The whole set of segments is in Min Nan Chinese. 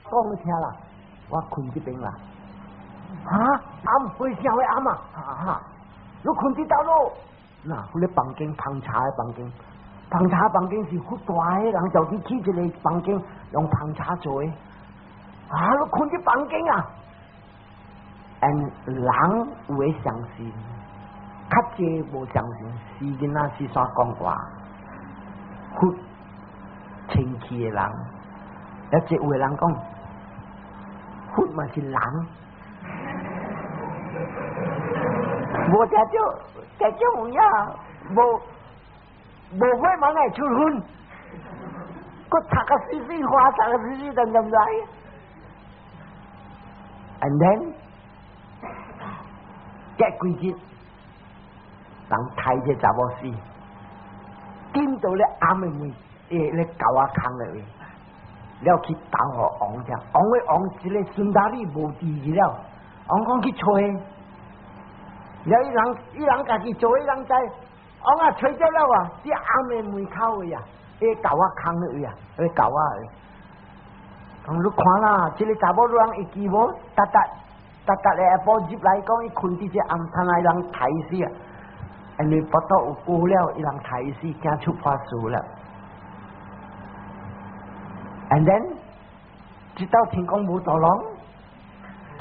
講你聽啦，我睏這邊啦。哈？暗會啥會暗啊？哈哈，你睏佇佗落？嗱，彼个房間捧茶的房間，捧茶房間是好大的，人就去起一个房間用捧茶做的。啊，你睏佇房間啊？And 人有會相信，較濟無相信，是囡仔是煞講話，佛清氣的人，一隻有的人講，佛嘛是人，無聽著，聽著有影，無無會嘛會出分，閣讀個水水花，讀個水水淡淡來，and then 隔幾日，人刣這查某死，見到咧暗的門，欸咧狗仔空落去，了去投予王遮，王的王一个 Sundari 無佇去了，王講去揣，了伊人伊人家己做，伊人知，王啊揣著了啊，佇暗的門口位啊，彼狗仔空落去啊，彼狗仔的，講你看啦，這个查某人會記無？逐逐逐逐个下晡入來講，伊睏佇這暗窗來人刣死啊！因為腹肚有過了，伊人刣死，驚出破事了。And then，這道聽講無大人，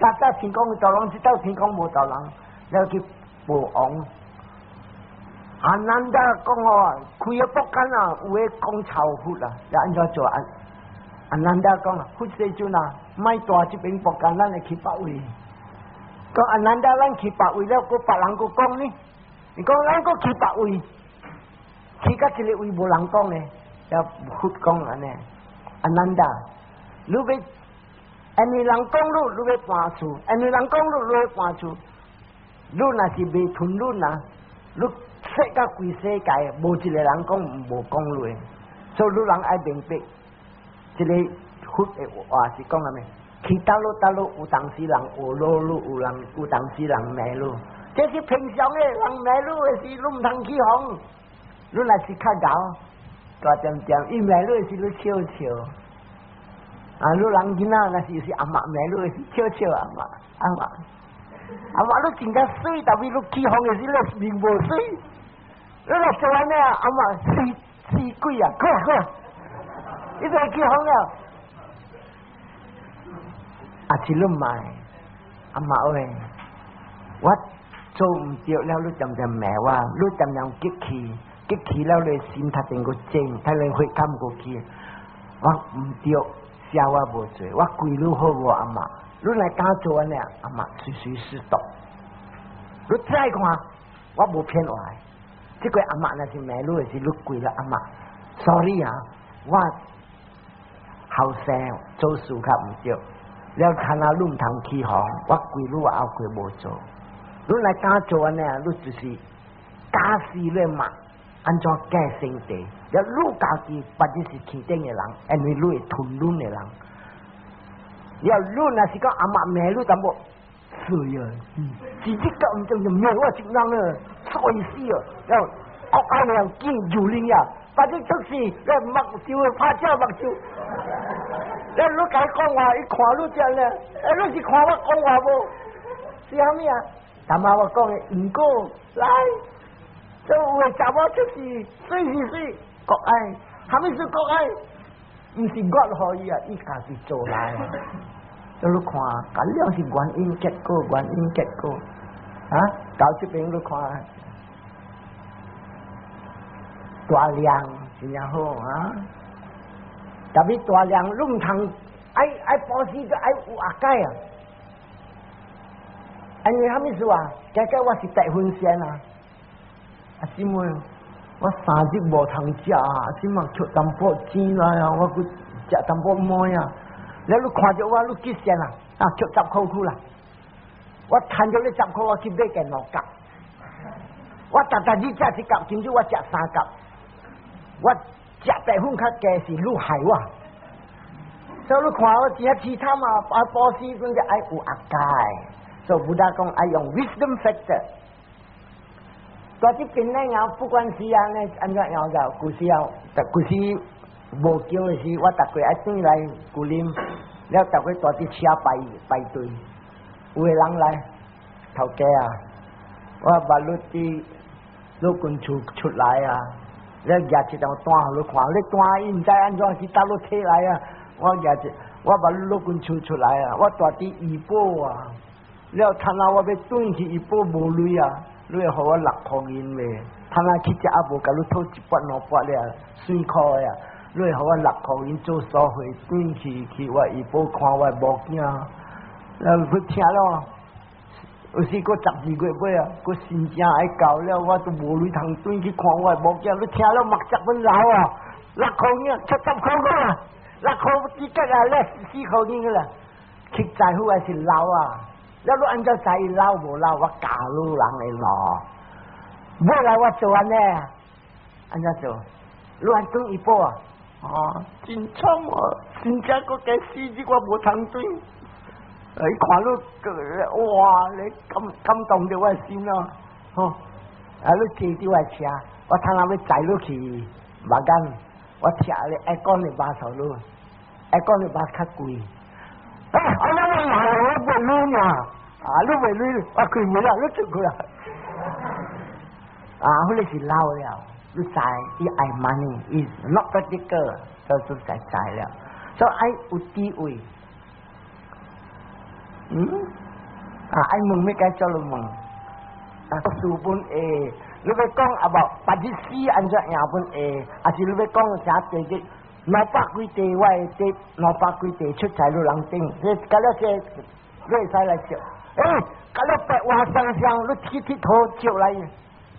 早早聽講有大人，這道聽講無大人，了去報王。阿難達講哦，開個卜間啊，有的講臭佛啊，了按怎做？阿阿難達講啊，佛世尊啊，莫蹛這邊卜間，咱會去別位。講阿難達，咱去別位了，閣別人閣講呢？你講咱閣去別位，去到這個位無人講呢？了佛講按呢，阿難達，你欲，因為人講你，你欲搬厝；因為人講你，你欲搬厝。你若是袂吞你啊，你說到規世界，無一個人講無講你，所以你人愛明白，這个佛的話是講啥物？去佗落佗落，有當時人學老你，有人有當時人罵你，這是平常的，人罵你的時，你毋通起哄。你若是較𠢕，大點點，伊罵你的時，你笑笑。啊，你人囡仔若是是阿嬤罵你的時，笑笑阿嬤，阿嬤，阿嬤你真正媠，但是你起哄的時，你面無媠。你若做按呢啊，阿嬤死死鬼啊，過來過來，你就起哄了。啊，是你莫，阿嬤喂，我做毋對了，你常常罵我，你常常激氣，激氣了，你心較定閣靜，較能血感過去。我毋對，寫我無罪，我跪你好無阿嬤？你若敢做按呢，阿嬤隨隨是道。你再看，我無騙話。這個阿嬤若是罵你的時，你跪了阿嬤，sorry 啊，我後生做事較毋對。了看啊，你毋通起哄，我跪你後悔無做。你若敢做按呢，你就是假死咧嘛？按怎過生地？了你家己不只是天頂的人，因為你會吞忍的人。了你若是講阿嬤罵你淡薄，是啊，自己講毋正就罵我一人啊，衰死啊！了國安了見蹂躪啊，反正出事，了目睭拍照目睭。了你共伊講話，伊看你這咧，欸，你是看我講話無？是啥物啊？頭仔我講的因果來，做有的查某出事，媠是媠，國愛，啥物是國愛？毋是我予伊啊，伊家己做來。所以你看，咁了是原因結果，原因結果，啊，到這邊你看，大量真正好啊！特別大量，你毋通愛愛布施就愛有阿解啊！因為啥物事啊？家家我是白分身啊！阿姊妹，我三日無通食啊！這馬抾淡薄錢來啊，我閣食淡薄糜啊！了你看著我，你結善啊？啊，抾10箍去啦！我趁著你十箍，我去買件兩角。我逐逐日食一角，今日我食三角。我食白粉較低是你害我，所以你看我真淒慘啊！啊，布施本就愛有阿解，所以 Buddha 講愛用 wisdom factor。在這邊呢，不管是按呢按怎樣就，舊時啊，舊時無叫的時，我逐個愛轉來舊林，了逐個蹛佇車排排隊，有个人來頭家啊，我捌你佇老君厝出來啊，你舉一張單予你看，你單伊毋知按怎去佗落提來啊，我舉一，我捌你老君厝出來啊，我蹛佇怡保啊，了趁啊我欲轉去怡保無鐳啊，你會予我六箍銀未？趁啊去食啊無共你討一百兩百了，算箍的啊，你會予我六箍銀做所費，轉去去我怡保看我某囝，了佢聽了，有時閣12月尾啊，閣新正愛到了，我都無鐳通轉去看我某囝，你聽了目汁阮流啊，六箍銀，70箍個啊，六箍只吉啊，了4箍銀啦，實在乎還是老啊，了你按怎知伊老無老？我教你人的路。尾來我做按呢，按怎做？你按轉怡保啊？啊，真慘啊！真正閣加4日我無通轉。伊看你，哇！你感感動著我的心咯，吼！啊，你坐佇我的車，我趁仔欲載你去馬干，我拆你愛講的巴數你，愛講的巴較貴。哎，我我我袂鐳呢，啊，你袂鐳，我開門啦，你出去啦。啊，彼个是老了，你知伊愛 money is not practical，就就知知了，所以愛有智慧。嗯，啊，愛問欲該做你問，啊，書本會，你欲講啊無，別日死按怎贏本會，抑是你欲講啥地個兩百幾地，我的地兩百幾地出在你人頂，你甲了這，你會使來照，欸，甲了白話雙雙，你去𨑨迌照來。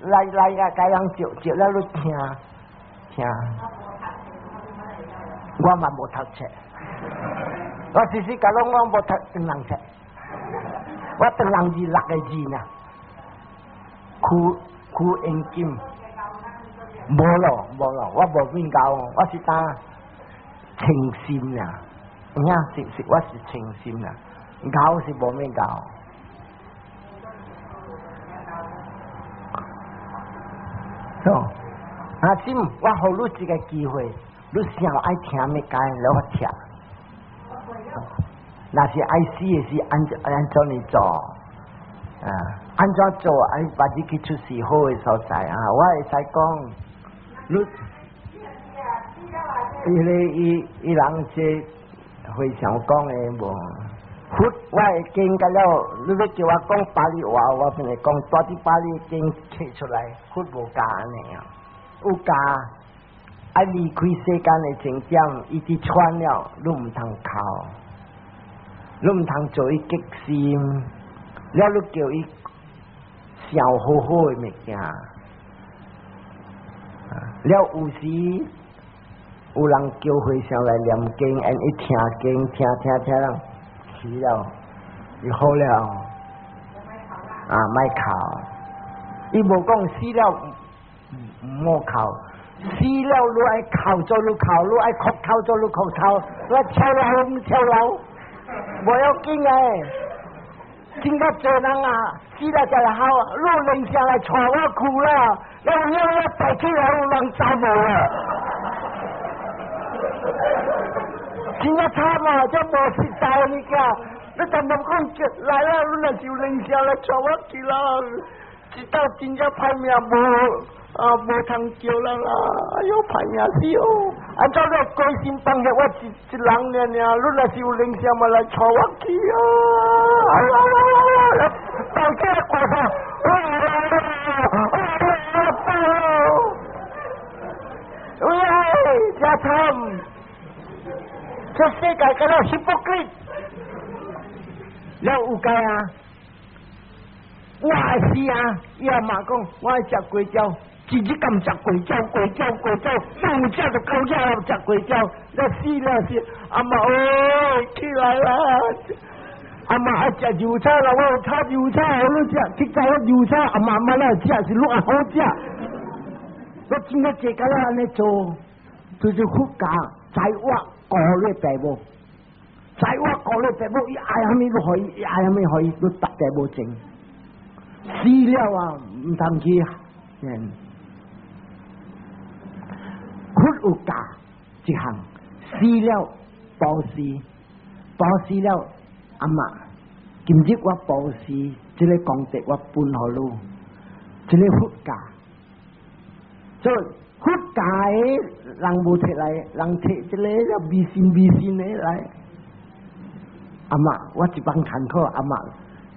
來來啊！共人照照了，你聽聽。我嘛無讀冊，我時時共講我無讀唐人冊，我唐人字六個字呢，苦苦應金，無咯無咯，我無變教，我是當誠心啦，有影是是我是誠心啦，教是無咩教。阿心，我予你一個機會，你想愛聽欲解，來我聽。若是愛死的是按怎按怎呢做？啊，按怎做？愛別日去出世好的所在啊！我會使講，你，伊個伊伊人這非常講的無。佛，我會經甲了，你欲叫我講巴利話，我變會講蹛佇巴利經提出來，佛無教按呢啊，有教愛離開世間的情點，伊佇傳了，你毋通哭，你毋通做伊激心，了你叫伊想好好的物件，了有時有人叫和尚來念經，𪜶一聽經，聽聽聽了。去了，伊好了，啊，莫哭，伊無講死了毋好哭，死了你愛哭做你哭，你愛哭頭做你哭頭，你愛跳樓毋跳樓，無要緊的，真較濟人啊，死了才來哭，你靈聲來帶我去啦，了了了帶起來有人走無啊。真正慘啊！這無實在物件，你淡淡講來啦，你若是有靈性來帶我去啦，一道真正歹命無啊，無通叫人啦，哎喲歹命死哦！按怎你歸心放下我一一人爾爾，你若是有靈性嘛來帶我去啊！哎呀呀呀！大家掛上，哎呀呀！喂，真慘！這世界敢若 hypocrite，了有解啊？我是啊，伊也嘛講，我愛食粿條，一日敢食粿條，粿條粿條，有食就夠食了，食粿條，了死了死，阿媽哦，起來啦！阿媽愛食油炒啦，我有炒油炒，予你食，去知我油炒，阿媽媽來食是愈好食。我真正坐甲了按呢做，就是佛教在我。顧你爸母，在我顧你爸母，伊愛啥物你予伊，伊愛啥物予伊，你逐個無情。死了啊，毋通去。嗯，佛有教一項，死了布施，布布施了，阿媽，今日我布施，這個功德我分予你，這個佛教，所以佛教的人無提來，人提這個迷信迷信的來。阿媽，我一幫艱苦，阿媽，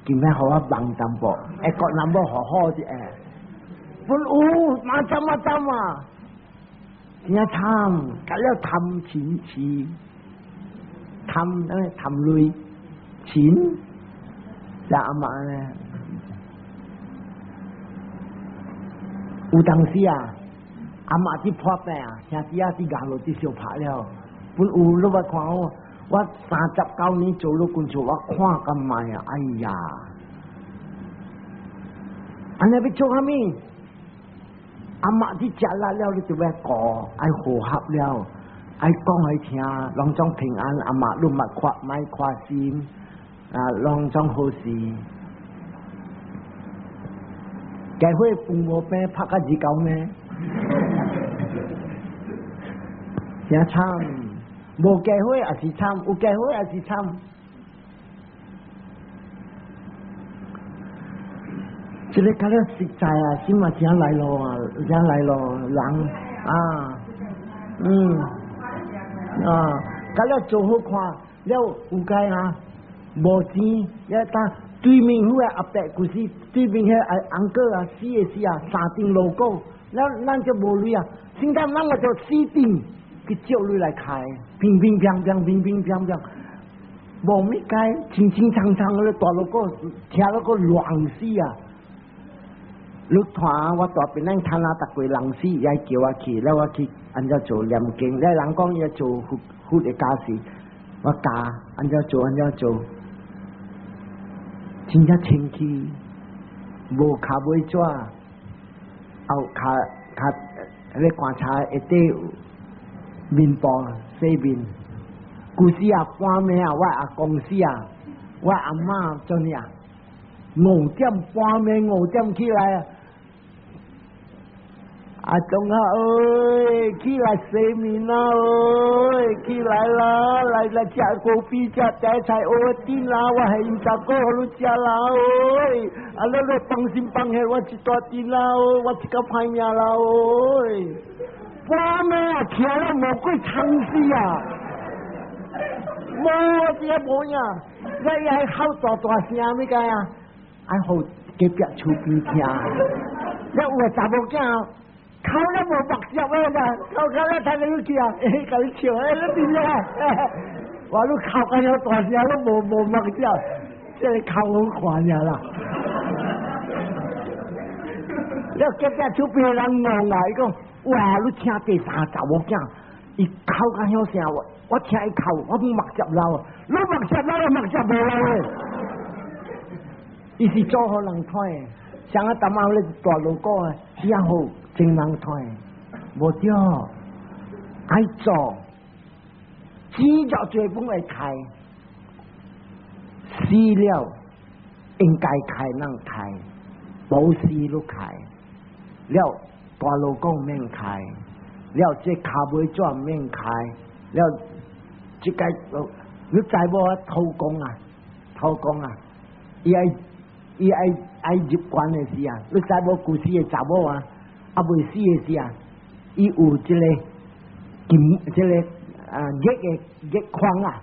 今日予我忙淡薄，會國南無好好的欸，本有馬針啊針啊，真慘，甲了貪錢痴，貪欸貪鐳錢，就阿媽呢，有當時啊，阿媽佇破病啊，兄弟啊佇牙路佇相拍了，本有你捌看我。我39年做了工作，我看甲覓啊！哎呀，按呢欲做啥物？阿媽佇食力了，你就欲顧，愛和合了，愛講予聽，攏總平安。阿媽你莫看，莫看心，啊，攏總好勢。家伙飯無病，拍甲二九呢？真慘。無家伙也是慘，有家伙也是慘。這個較了實在啊，心嘛真來咯啊，真來咯，人啊，嗯，啊，較了做好看，了有解啊，無錢，了當對面彼個阿伯，就是對面彼個阿翁哥啊，死的時啊，三頂鑼鼓，了咱就無鐳啊，現在咱嘛就四頂。去借鐳來開，乒乒乓乓，乒乒乓乓，無物解，清清蒼蒼咧大鑼鼓，聽了個亂死啊！你看我大邊咱看啊，逐個人死也叫我去，了我去按怎做念經，了人講伊做佛佛的教示，我教按怎做按怎做，真正清氣，無跤尾紙，後跤跤咧棺材下底。面布洗面，舊時啊，半暝啊，我阿公死啊，我阿媽做咩啊？五點半暝五點起來啊！阿公啊，哎，起來洗面啦，哎，起來啦，來來食咖啡，食茶菜，哦，頂啦，我係飲茶果予你食啦，哎，啊，你你放心放下，我一大陣啦，我一個歹命啦，哎。半暝啊，徛了魔鬼慘死啊！無這個無影，你愛哭大大聲欲解啊？愛予隔壁厝邊聽。你有的查某囝哭了無目汁的啦，哭哭了睇你去啊，欸，共你笑，欸，你佇遐？我你哭甲遐大聲，攏無無目汁，這個哭好看爾啦。你隔壁厝邊的人戇啊，伊講。哇！你聽第三查某囝，伊哭甲響聲，我我聽伊哭，我目汁流，你目汁流，目汁無流的。伊是做予人看的，像啊，淡仔咧大鑼鼓啊，只好真人看的，無對，愛做，錢就濟本會開，死了應該開人開，無死都開了。大鑼鼓免開，了這跤尾紙免開，了這個你知無？土公啊，土公啊，伊愛伊愛愛入棺的時啊，你知無？舊時的查某啊，猶未死的時啊，伊有這個金這個啊玉的玉框啊，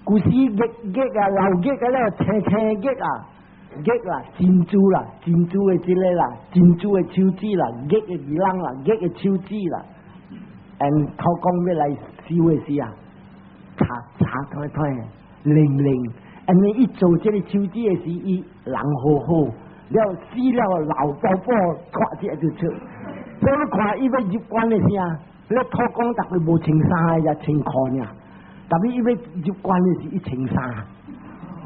舊時玉玉啊，老玉啊了，青青玉啊。玉啦，珍珠啦，珍珠的這個啦，珍珠的手指啦，玉的耳籠啦，玉的手指啦，嗯，土公欲來收的時啊，擦擦脫脫，靈靈，因為伊做這個手指的時，伊人好好，了死了老婆婆看這就出，所以你看伊欲入棺的時啊，你土公逐個無穿衫的，也穿褲爾，但是伊欲入棺的時，伊穿衫。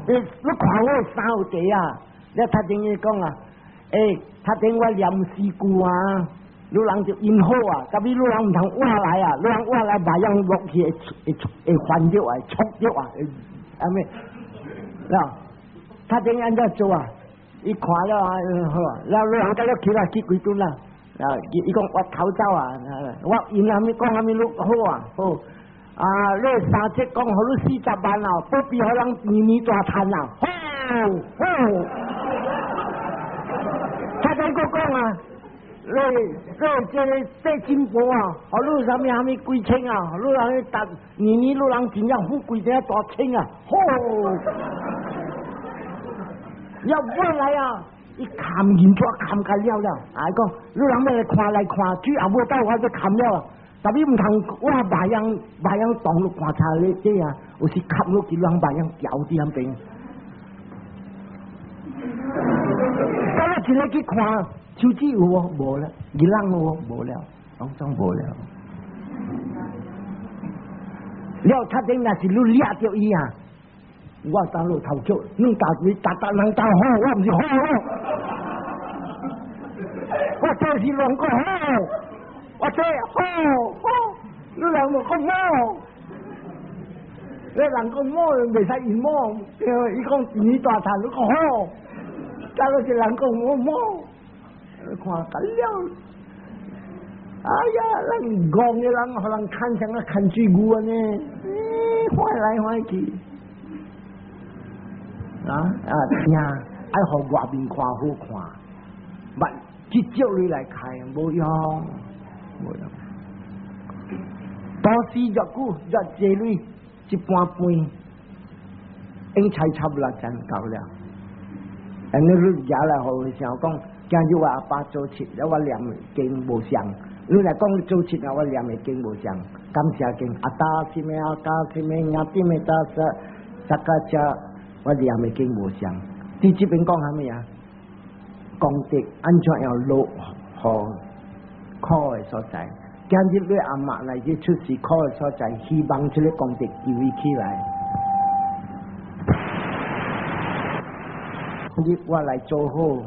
你你看我衫有底啊？你頭前伊講啊，欸，頭前我念詩句啊，你人就因好啊，特別你人毋通活來啊，你人活來目樣落去會會會翻著啊，會戳著啊，會按呢？啦，頭前按怎做啊？伊看了啊，好啊，了你人甲了起來去幾頓啦？啊，伊伊講我逃走啊，我因啥物講啥物你好啊，好。啊，你三節講予你40萬啊，保庇予人年年大趁啊，好好。他再閣講啊，你這個這金箔啊，予你啥物啥物幾千啊，你人達年年你人真正富貴這大千啊，好。要過來啊！伊砍銀紙砍開了了，啊伊講，你人欲來看來看，最後尾到我就砍了。但你毋通，我目樣目樣動你觀察你這啊，有時砍落去人目樣掉佇遐邊。到你一個去看，手指有無？無了，耳人有無？無了，攏總無了。了，確定若是你掠著伊啊！我當路頭腳，你打你打打人打好，我毋是好，我這是亂講好，我這好好，你人無講好，你人講好，袂使用好，伊講你大餐你講好，假如是人講我好，你看緊了，哎呀，咱戇的人，予人牽像啊牽水牛按呢，換來換去。啊啊聽，愛予外面看好看，捌去借鐳來開無用，無用。布施越久越濟鐳，一半半，應差差不多真夠了。按呢你舉來予想講，今日我阿爸做七，了我念經無相。你來講做七啊，我念的經無相。感謝經阿達西咩阿達西咩亞蒂咩達薩薩嘎遮。我念的經無相，佇這邊講啥物啊？功德按怎樣落予苦的所在？今日你阿媽來去出世苦的所在，希望這個功德救伊起來。今日我來做好，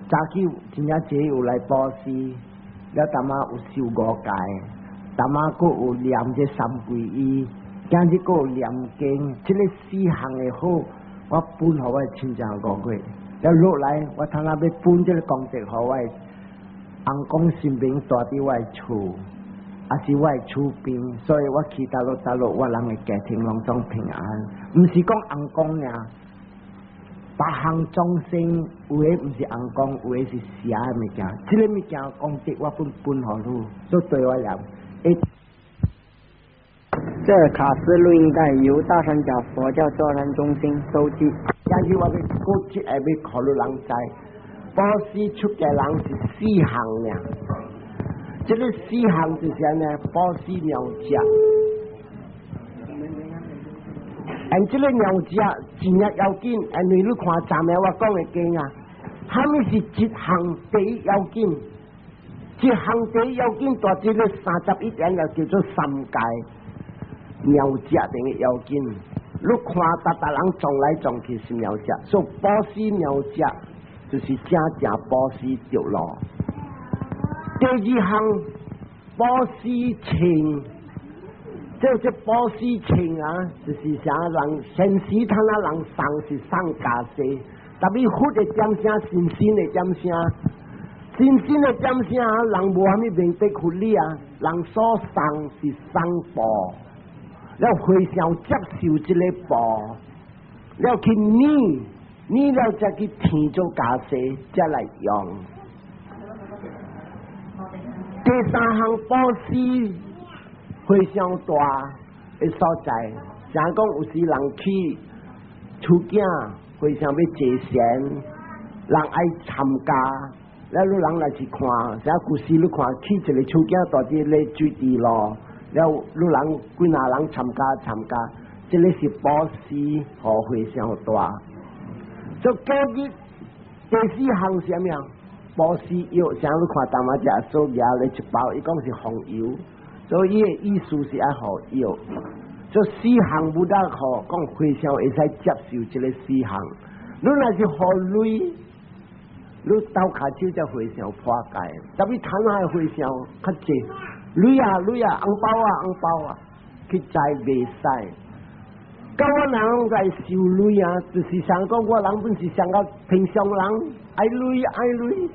早起真正濟有來布施，了淡仔有受五戒，淡仔閣有念這三皈依。今日閣有念經，這個四項的好，我分予我的親情五個。了落來，我通仔欲分這個功德予我的翁公神明住佇我的厝，抑是我的厝邊，所以我去佗落佗落，我人的家庭攏總平安。毋是講翁公爾，別項眾生有的毋是翁公，有的是邪的物件。這個物件功德我分分予你，所以對我來講。這卡斯錄音帶由大山腳佛教座談中心收集。今日我欲閣一下欲予汝人知，布施出家人是四項爾。這個四項就是按呢，布施妙食。按這個妙食真正要緊，因為你看昨暝我講的經啊，啥物是一項第一要緊？一項第一要緊，大這個31點就叫做三界。妙食等於要緊，你看逐逐人撞來撞去是妙食，所以布施妙食就是正正布施著路。第二項布施情，這布施情啊，就是啥人現時他那人送是送袈裟，特別佛的點聲，神仙的點聲，神仙的點聲，人無啥物明白佛理啊，人所送是送布。了和尚接受這個布，了去染，染了才去添做袈裟，才來用。第三項布施非常大的所在，像講有時人去出境，和尚欲坐禪，人愛參加，了汝人若是看，啥故事你看去一個出境蹛佇咧水池咯。了，汝人幾若人參加參加，這個是布施予和尚大。所以今日第四項是啥物啊？布施藥，像你看淡仔食所舉咧一包，伊講是防油，所以伊的意思是愛予藥。這四項無得予，講和尚會使接受這個四項。你若是予鐳，你鬥跤手才和尚破戒，特別坦下和尚較濟。鐳啊鐳啊，紅包啊紅包啊，去摘袂使。到我人在收鐳啊，就是想講我人本是想個平常人愛鐳愛鐳。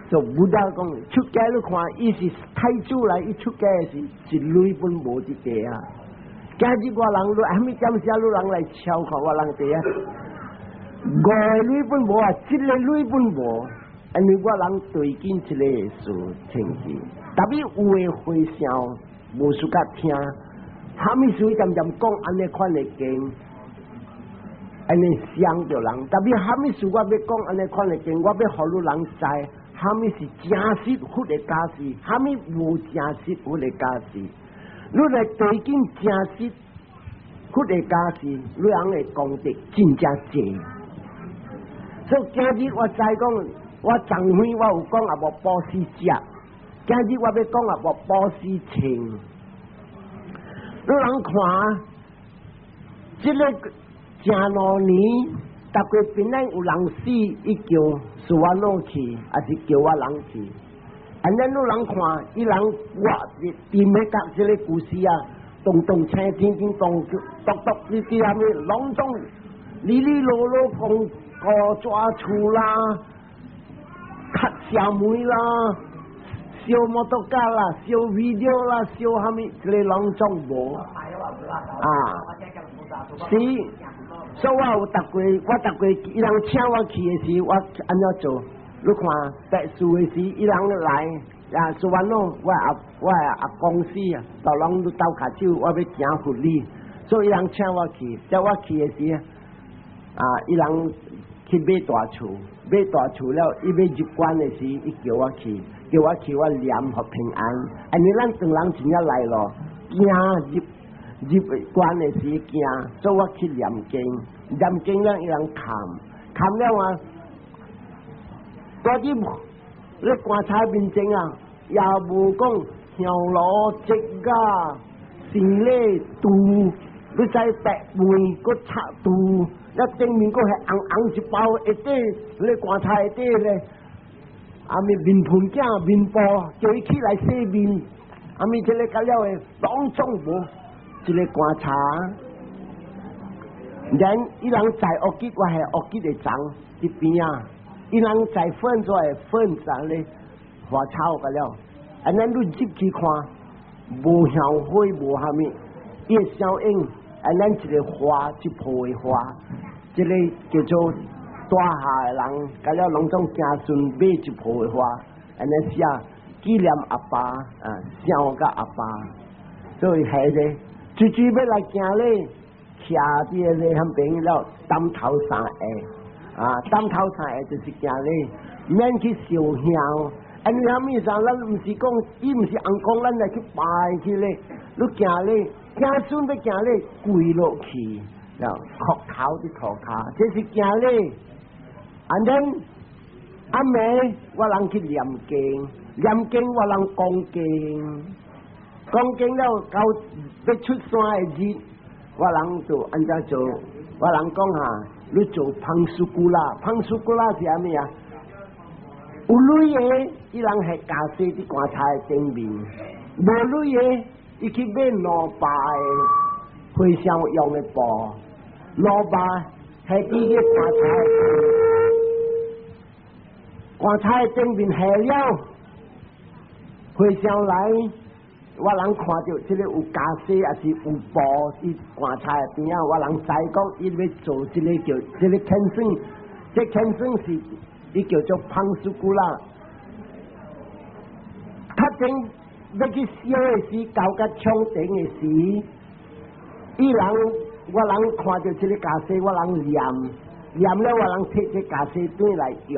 就 Buddha 講出家你看，伊是太子來，伊出家是一鐳本無佇地啊。今日我人你蝦米點寫你人來抄看我人地啊？五個鐳本無啊，一個鐳本無，因為我人對緊這個事情去，特別有的和尚無相佮聽，蝦米事漸漸講按呢款的經，按呢傷著人。特別蝦米事我欲講按呢款的經，我欲予你人知，蝦米是真實佛的教示，蝦米無真實佛的教示。你來對緊真實佛的教示，你人的功德真正濟。所以今日我知講，我昨昏我有講啊，無布施食。今日我欲講啊，無布施穿。你人看，這個正兩年，逐個邊咱有人死，伊叫蘇瓦諾去，還是叫我人去？按呢你人看，伊人我佇咧甲這個故事啊，動動青天天動，篤篤呢啲啥物，攏總哩哩囉囉講高抓厝啦，較小妹啦，燒摩托車啦，燒 video 啦，燒啥物，這個攏總無啊。是，所以我有逐過，我逐過，伊人請我去的時，我按怎做？你看，白事的時，伊人來啊，說完咯，我阿公死啊，大人都鬥跤手，我欲行佛禮，所以伊人請我去，叫我去的時，啊，伊人去買大厝，買大厝了，伊欲入關的時，伊叫我去，叫我去，我念予平安。按呢咱唐人真正來咯，驚入關的時驚，所以我去念經，念經了伊人看，看了啊，蹛佇咧棺材面前啊，也無講香爐節啊，生禮拄，你知白面閣插拄，了頂面閣係紅紅一包一底，咧棺材下底咧，啊咪面盆鏡面布，叫伊起來洗面，啊咪這個甲了的，攏總無一個棺材。然伊人載屋吉，我係屋吉的長佇邊仔。伊人載糞做的糞髒咧花草個了，按呢你入去看，無香火無蝦米，伊會相應，按咱一個花一抱的花，這個叫做大下的人，甲了攏總子孫買一抱的花，按呢寫紀念阿爸啊，想佮阿爸，所以係咧，最主欲來行禮，徛佇咧彼邊了，擔頭三下。啊，擔頭三下就是行禮，免去燒香。因為蝦米啥？咱毋是講，伊毋是尪公，咱來去拜去咧。你行禮，子孫欲行禮，跪落去，了磕頭佇塗跤，這是行禮。And then 暗暝我人去念經，念經我人講經，講經了到欲出山的日，我人就按怎做？我人講哈，你做បង្សុកូ啦，បង្សុកូ啦是啥物啊？有鐳的，伊人係家私佇棺材頂面；無鐳的，伊去買200個和尚用的布，200係佇個棺材，棺材頂面下了，和尚來，我人看著這個有家私，抑是有布佇棺材邊仔，我人知講伊欲做這個叫這個牽線，這牽線是伊叫做បង្សុកូ啦。較前欲去燒的時，交甲窗頂的時，伊人我人看著這個家私，我人念念了，我人提這家私轉來用。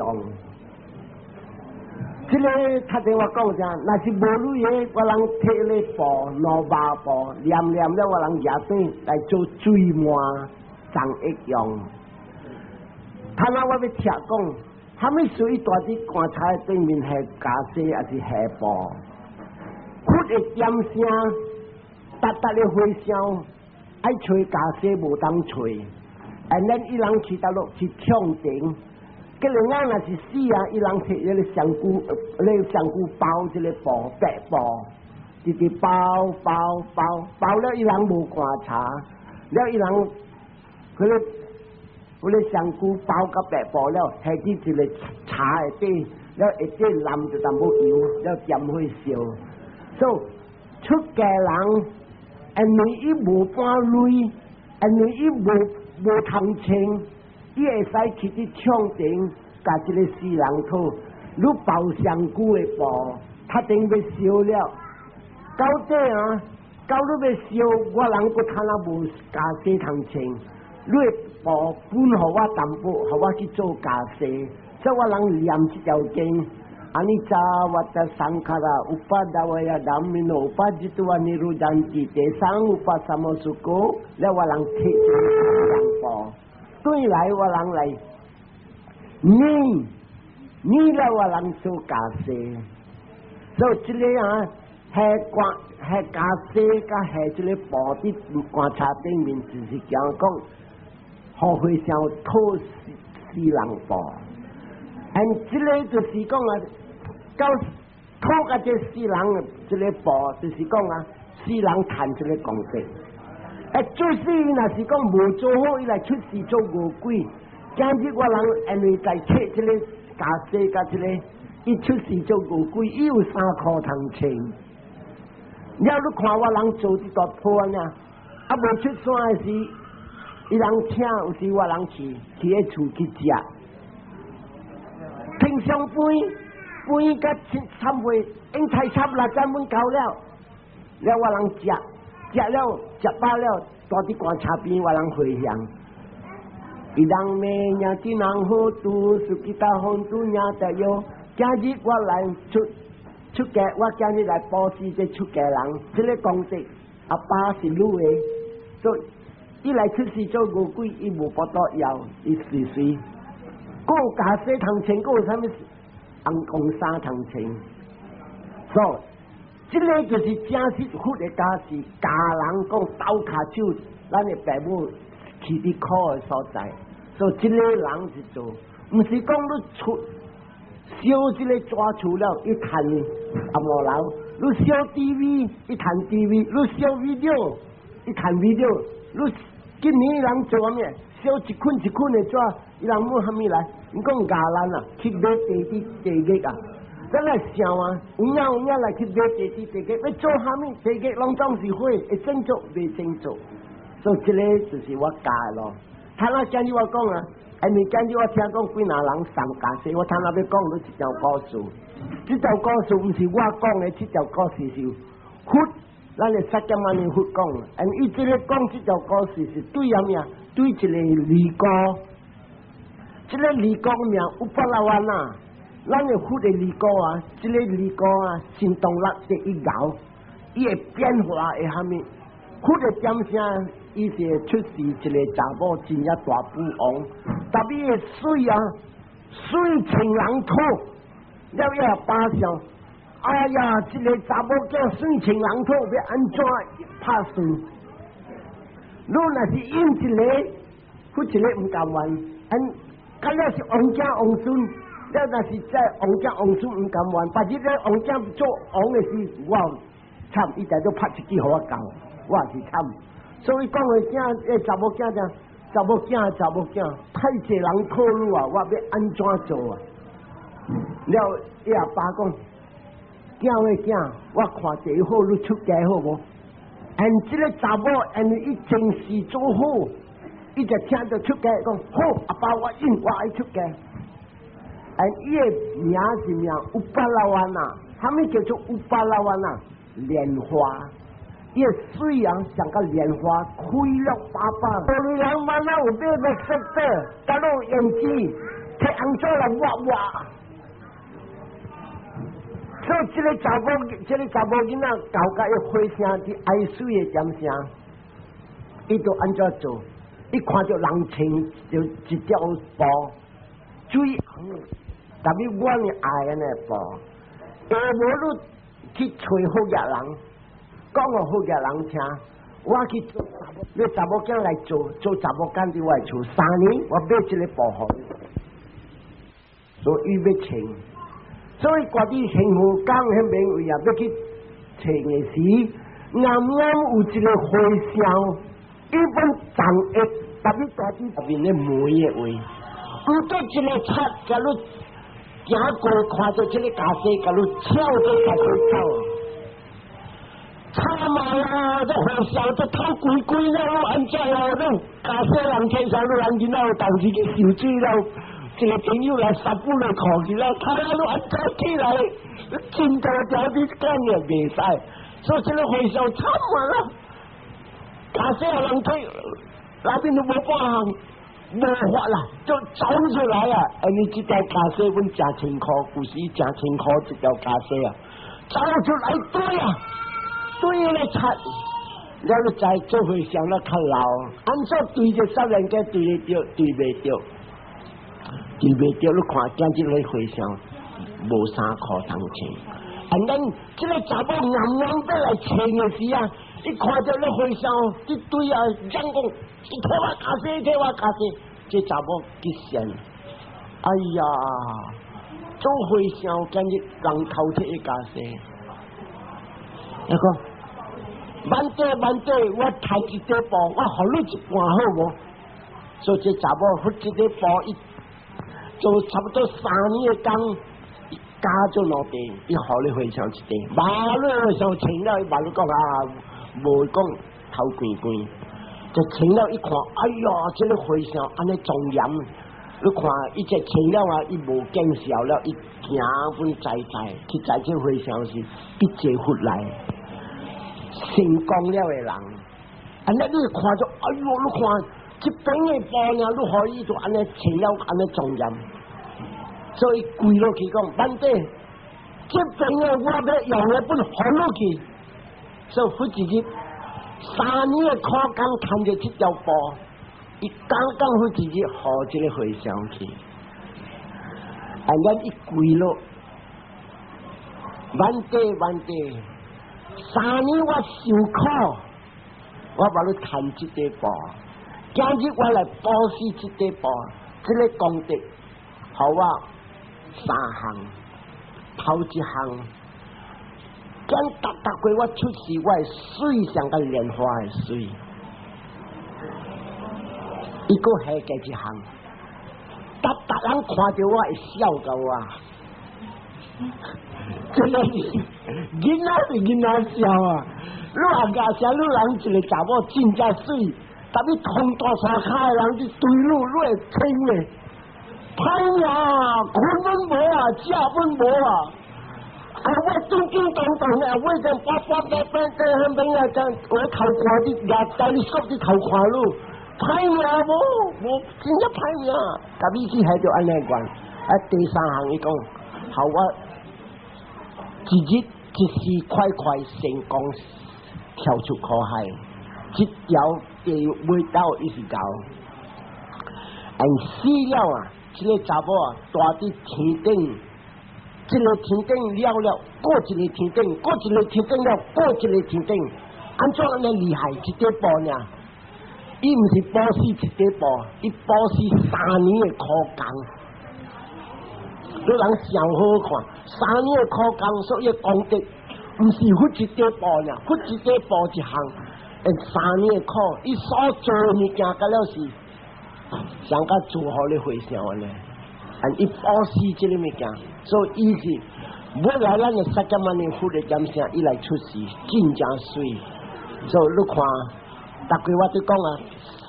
這個較前我講啥，若是無鐳的，我人提咧布200布，念念了，我人舉轉來做水滿送一用。他那我欲聽講，蝦米事伊蹛佇棺材頂面下家私，抑是下布？佛的點聲，逐逐的和尚愛揣家私無當揣，and then 伊人去佗落去唱頂。這個人若是死啊，伊人提彼個香菇，那個香菇包這個布白布，直直包包包包了，伊人無棺材，了伊人彼個彼個香菇包佮白布了，下佇一個柴的底，了下底淋一淡薄油，了點火燒。So 出家人，因為伊無半鐳，因為伊無通穿，伊會使去佇暢庭，共這个死人討，你包上久的布，較頂欲燒了，到底啊，到你欲燒，我人閣趁啊無袈裟通穿，你的布分予我淡薄，予我去做袈裟，所以我人念這條經。Anicca vatta sankhara upadavaya dhammino uppajjitva niruddhanti tesaṃ upasamo sukho 了我人提兩步，對來我人來，你你來我人做袈裟，所以這个啊，係觀係袈裟，佮係這个布佇棺材頂面，就是講講，予和尚討死人布，and 這个就是講啊。到討共這死人這个布，就是講啊，死人趁這个功德。欸，做事若是講無做好，伊來出世做餓鬼。今日我人因為在切這个袈裟佮這个，伊出世做餓鬼，伊有衫褲通穿。了你看我人做這大鋪呢，啊無出山的時，伊人請有時我人去去彼厝去食，平常飯。飯佮摻會，應菜插六點鐘到了，了我人食，食了食飽了，蹛佇棺材邊我人回向。Idaṃ me ñātīnaṃ hotu sukhitā hontu ñātayo。今日我來出出家，我今日來布施這出家人，這个功德阿爸是女的，所以伊來出世做餓鬼，伊無法度要，伊隨隨。閣有袈裟通穿，閣有啥物？紅紅衫通穿，所以這个就是真實佛的教示，教人講鬥跤手，咱的爸母去佇苦的所在，所以這个人是做，毋是講你出燒這个紙厝了，伊趁紅毛樓，你燒 TV，伊趁 TV，你燒 video，伊趁 video，你今年人做啥物？燒一捆一捆的紙，伊人問啥物來？伊講教咱啊，去買地佇地獄啊！咱來想啊，有影有影來去買地佇地獄，欲做啥物？地獄攏總是火，會振作袂振作？所以這个就是我教的咯。頭仔今日我講啊，因為今日我聽講幾若人送袈裟，我頭仔欲講你這條故事。這條故事毋是我講的，這條故事是佛，咱的釋迦牟尼佛講的。因伊這个講這條故事是對啥物啊？對一個離國。這个離國名烏巴拉灣啊，咱的佛的離國啊，這个離國啊，神通力第一𠢕，伊會變化會蝦米？佛的點聲，伊是會出世一个查某真正大富翁，特別會水啊，水穿人土，了伊阿爸想，哎呀，這个查某囝水穿人土，欲按怎拍算？你若是應一个，佛一个毋甘願，按。敢若是王子王孫，了若是這王子王孫毋甘願，別日咧王子做王的時，我慘，伊就都拍一支予我教，我也是慘。所以講話囝，欸，查某囝這查某囝查某囝，太濟人討你啊，我欲按怎做啊？了，伊阿爸講，囝喂囝，我看第一好，你出家好無？and 這个查某，因為伊前世做好。伊就聽著出家講好，阿爸我應我愛出家。and 伊的名是名烏巴拉灣啊，啥物叫做烏巴拉灣啊？蓮花，伊的水啊像個蓮花開了八百。無人問啊有買綠色的，佮你用紙摕紅紙來抹抹。所以這个查某，這个查某囡仔搞甲伊火聲佇愛水的點聲，伊就按怎做？伊看著人穿就一條布，水紅，特別我呢愛按呢布，下無你去揣好額人，講予好額人聽，我去做查某，你查某囝來做做查某囝佇我的厝3年，我買這个布予你，所以伊欲穿，所以掛佇幸福港彼邊位啊，欲去揣的時，啱啱有一個和尚。伊本長一特別大啲入面咧門的位，毋對一個賊共你行過看著這个家私，共你跳做家私走。慘啊！這和尚這頭鬼鬼了，按怎啊？你家私人天上，你人囡仔有當時去受水了，一個朋友來殺本來看去了，他你按怎起來？真大條你講也袂使，所以這个和尚慘啊！家私人推，那邊都無半項，無法啦，就走出來啊！哎，你這條家私阮誠辛苦，有時誠辛苦這條家私啊，走出來對啊！對咧擦，了你知做和尚咧較老，按怎對著少年家對得著，對袂著，對袂著。你看今這个和尚無衫褲通穿，啊，咱這个查某硬硬欲來穿的時啊，伊看著咧和尚，這對啊，講講，你替我家私，替我家私，這查某激善，哎呀，做和尚今日人偷摕的家私，伊講。慢點慢點，我趁一塊布，我予你一半好無？所以這查某付這塊布，伊做差不多3年的工，加咗兩塊，伊予你和尚一塊。馬路和尚穿了，伊馬路講啊，無講頭光光，就穿了一看，哎呀，這个和尚按呢莊嚴，你看伊這穿了啊，伊無見笑了，伊行阮知知，去知這和尚是必濟佛來。成功了的人，按呢你看著，哎喲，你看這邊的布呢，你可以就按呢穿了，按呢莊嚴，所以跪落去講，反正這邊的我欲用的本予落去，所以佛一日3年的苦工牽著這條布，伊剛剛佛一日予這个和尚去，按呢伊跪落，慢點慢點。3年我受苦，我幫你牽這塊布。今日我來布施這塊布，這个功德，予我三項，頭一項，將逐逐過我出世，我的水像個蓮花的水，伊閣下加一項，逐逐人看著我會笑到我。真的是囡仔是囡仔笑啊！你阿家聲，你人一个查某真正媠，特別通大山跤的人去對你，你會聽咧？歹命，睏攏無啊，食攏無啊！啊，我叮叮當當的，我這八八八八在那邊啊，這我頭看你，也帶你縮佇頭看你，歹命無無，真正歹命。特別去還著按呢講，啊，第三項伊講，予我一日一時快快成功跳出苦海，這條地尾道一直到，按死了啊！這个查某啊，蹛佇天頂，這个天頂了了，過一个天頂，過一个天頂了，過一个天頂，按怎按呢厲害？一塊布爾，伊毋是布施一塊布，伊布施三年的苦工。你人上好看，三年的苦工，所以功德，毋是付一塊布爾，付一塊布一項，三年的苦，伊所做的物件，甲了是上較祝福你和尚按呢，按伊布施這个物件，所以伊是未來咱的釋迦牟尼佛的點聲，伊來出世，真正媠。所以你看，逐句我都講啊，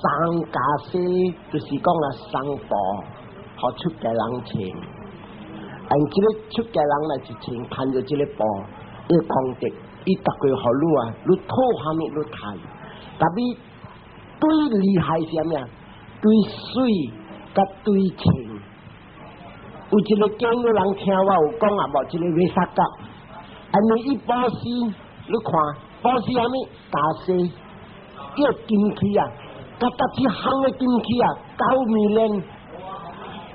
送袈裟就是講啊，送布，予出家人穿。按這个出家人來是穿，牽著這个布，伊功德，伊逐個予你啊，你討啥物你趁。特別對厲害是啥物啊？對水佮對穿。有一个經有人聽我有講啊，無這个衛薩甲，按呢伊布施，你看布施啥物？袈裟，伊个金器啊，佮逐一項的金器啊，9 million。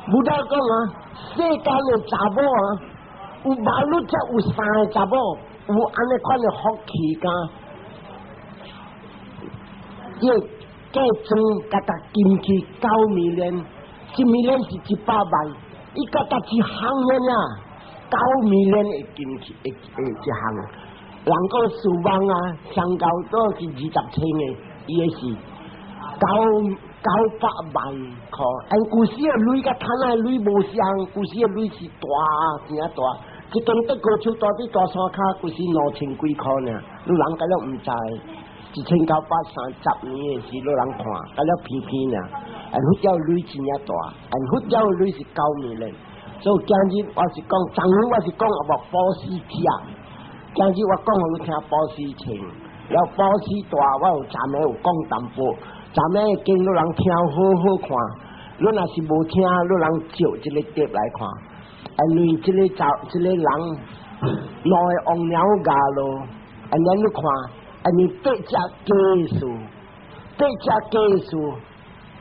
無得講啊，世間的查某啊，有馬路才有三个查某，有按呢款的福氣敢？伊個嫁妝佮逐金器9 million，1 million 是100萬，伊佮逐一項的啊，9 million 的金器的的一項。人講四萬啊，上高都是20千的，伊的是九。900萬箍。按舊時的鐳佮趁的鐳無相，舊時的鐳是大，真大。一間德高手住佇大山跤，舊時2000幾箍爾，你人敢了毋知？1930年的時，你人看，敢了偏偏爾。按佛教鐳真正大，按佛教鐳是9 million。所以今日我是講，昨昏我是講啊無布施食，今日我講予你聽布施穿，了布施大，我有昨暝有講淡薄，昨暝的經你人聽好好看，你若是無聽，你人照這個碟來看。因為這個查這個人兩个王鳥咬咯，按呢你看，因為八隻家數，八隻家數，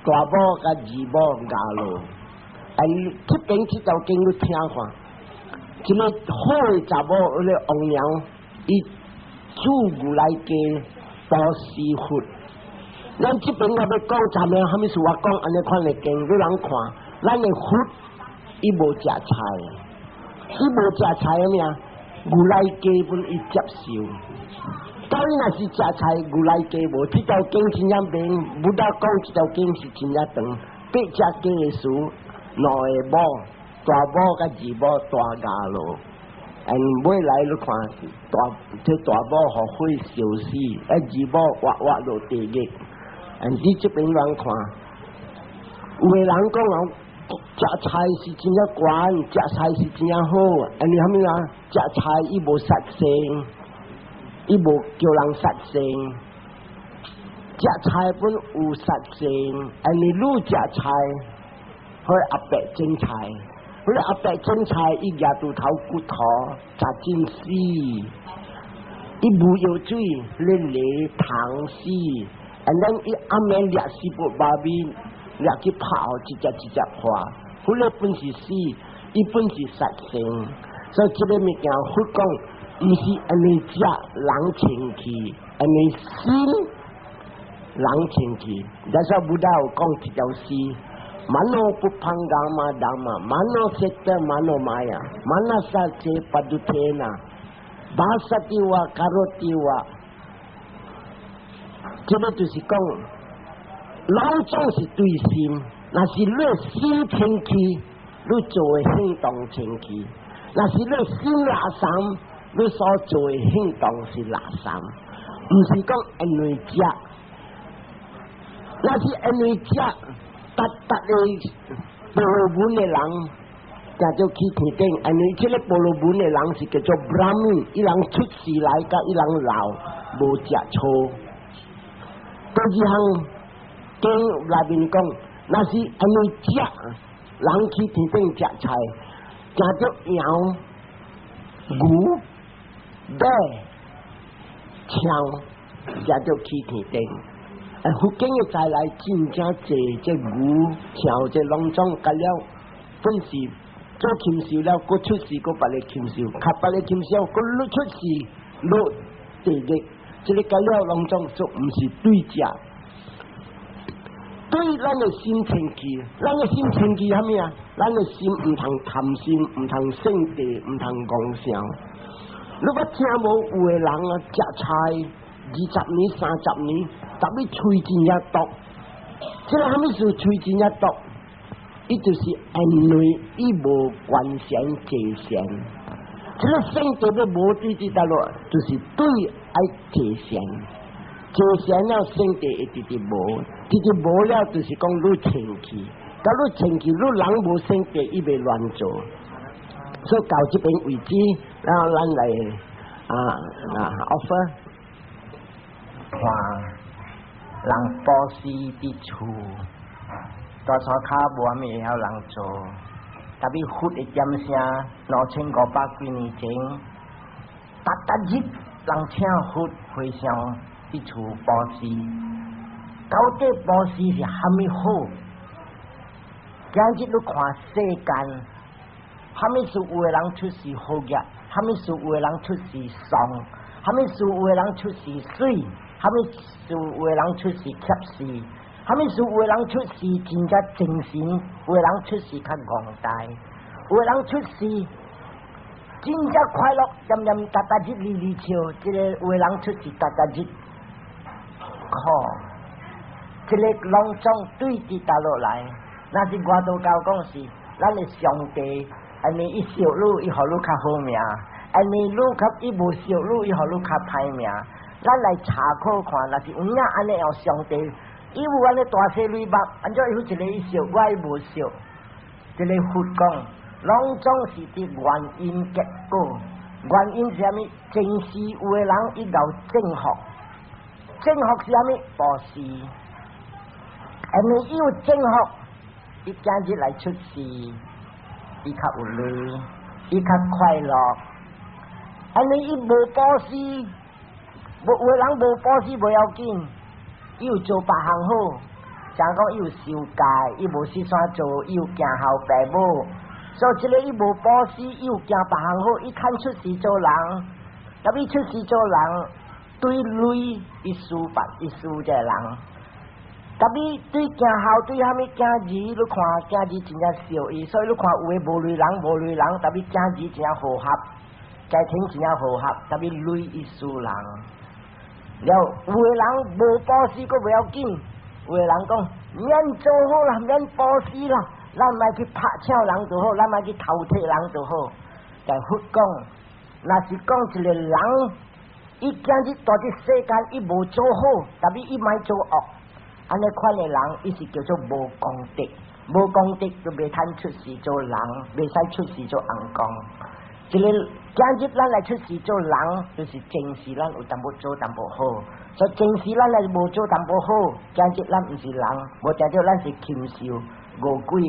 大某佮二某咬咯。按這邊這條經你聽看，這個好的查某，彼個王娘，伊煮牛奶雞布施佛。咱這邊我欲講，昨暝啥物事我講按呢款的經，你人看，咱的佛伊無食菜，伊無食菜啥物啊？牛奶雞本伊接受。到伊若是食菜，牛奶雞無。這條經真正明，Buddha 講這條經是真正長。八隻雞的事，兩个某，大某佮二某大咬咯。嗯，尾來你看，大這大某予火燒死，啊二某活活落地獄。嗯，你這邊人看，有的人講哦，食菜是真正懸，食菜是真正好。因為啥物啊？食菜伊無殺生，伊無叫人殺生。食菜本有殺生，因為你食菜，彼阿伯種菜，彼阿伯種菜，伊舉鋤頭骨頭，食真死，伊無藥水，咧犁蟲死，and then 伊暗暝掠四部巴米，掠去拍予一隻一隻破，彼个本是死，伊本是殺生，所以這个物件佛講，毋是因為食人清氣，因為心人清氣。但是 Buddha 有講一條詩：mano pubbangama dhamma, mano citta manomaya, manassa ca paddutena, bhasati va karoti va。這个就是講，攏總是對心，若是你心清氣，你做的行動清氣；若是你心垃圾，你所做的行動是垃圾。毋是講因為食，若是因為食，逐逐个婆羅門的人，定做去天頂，因為這個婆羅門的人是叫做 Brahmin，伊人出世來佮伊人老無食醋。第二項經內面講，若是因為食，人去天頂食菜，食著羊、牛、馬、象，食著去天頂。佛經的再來真正濟，這牛、象這攏總佮了，本是做禽獸了，閣出世閣別个禽獸，較別个禽獸閣落出世落地獄，這个佮了攏總做毋是對食。對咱的心清氣，咱的心清氣啥物啊？咱的心毋通貪心，毋通性地，毋通戇想。你捌聽無有的人啊，食菜20年、30年，特別喙真正毒。這个啥物事喙真正毒？伊就是因為伊無觀善坐善。這个性地欲無對佇佗落，就是對愛坐善。坐善了，性地會直直無，直直無了，就是講你清氣。佮你清氣，你人無性地，伊袂亂做。所以到這邊為止，然後咱來offer 看人布施佇厝，大山跤無啥物會曉人做，特別佛的點聲，2500幾年前，逐逐日人請佛回向佇厝布施，到底布施是蝦米好？今日你看世間，蝦米事有的人出世好額，蝦米事有的人出世喪，蝦米事有的人出世媠，蝦米事有的人出世怯死，蝦米事有的人出世真正精神，有的人出世較戇呆，有的人出世真正快樂，恬恬逐逐日咧咧笑，這个有的人出世逐逐日苦。這個攏總對佇倒落來，若是外道教講是，咱的上帝，因為伊惜汝，伊予汝較好命；因為汝較伊無惜汝，伊予汝較歹命。咱來查考看，若是有影按呢樣上帝，伊有按呢大細蕊目，按怎伊有一个伊惜，我伊無惜？這个佛講，攏總是佇原因結果。原因是啥物？前世有的人伊𠢕正福，正福是啥物？布施。因為伊有正福，伊今日來出世，伊較有錢，伊較快樂。因為伊無布施，無有的人無布施無要緊，伊有做別項好，像講伊有受戒，伊無事煞做，伊有行孝爸母。所以這个伊無布施，伊有行別項好，伊肯出世做人，特別出世做人，對鐳伊輸別，伊輸這个人。特別對行孝，對蝦米囝兒，你看囝兒真正惜伊，所以你看有的無鐳人無鐳人，特別囝兒真正和合，家庭真正和合，特別鐳伊輸人。了有的人無布施，閣袂要緊，有的人講免做好啦，免布施啦。咱莫去拍搶人就好，咱莫去偷提人就好。但佛講，若是講一个人，伊今日蹛佇世間，伊無做好，特別伊莫做惡，按呢款的人，伊是叫做無功德，無功德就袂通出世做人，袂使出世做尪公。這个今日咱來出世做人，就是前世咱有淡薄做淡薄好，所以前世咱來無做淡薄好，今日咱毋是人，無定著咱是禽獸、餓鬼、